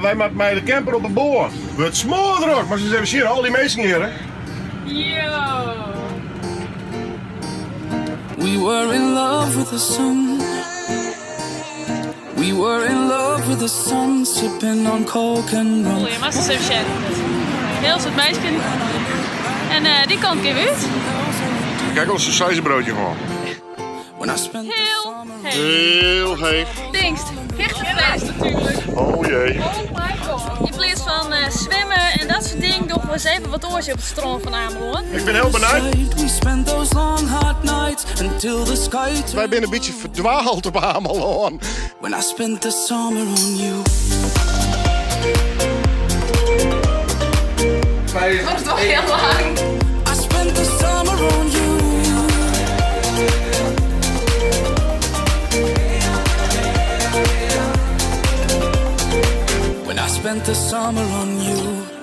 Wy moatte mei de camper op 'e boat. Wurdt smoardrok. Moatst ris even sjen, al dy minsken hjir, hè. Yo. We were in love with the sun. We were in love with the sun, sipping on coke and rum. Oh, je moatst ris even sjen. Hiel soad minsken. En dy kant gean we út. Kijk, al saucijzenbroodje gewoon. When I spent the Heel summer heech. Hiel heech. Tinkst, hichtefrees natuerlik. Oh jee. Oh my god. Yn pleats fan swimme en dat soart dingen dogge we ris even wat oars op it strân fan Amelân. Ik bin hiel benijd. We spent those long hot nights until the sky Wy turned. binne in bytsje ferdwaald op Amelân. When I spent the summer on you. Dat is toch hiel lang. I spent the summer on you. When I spent the summer on you.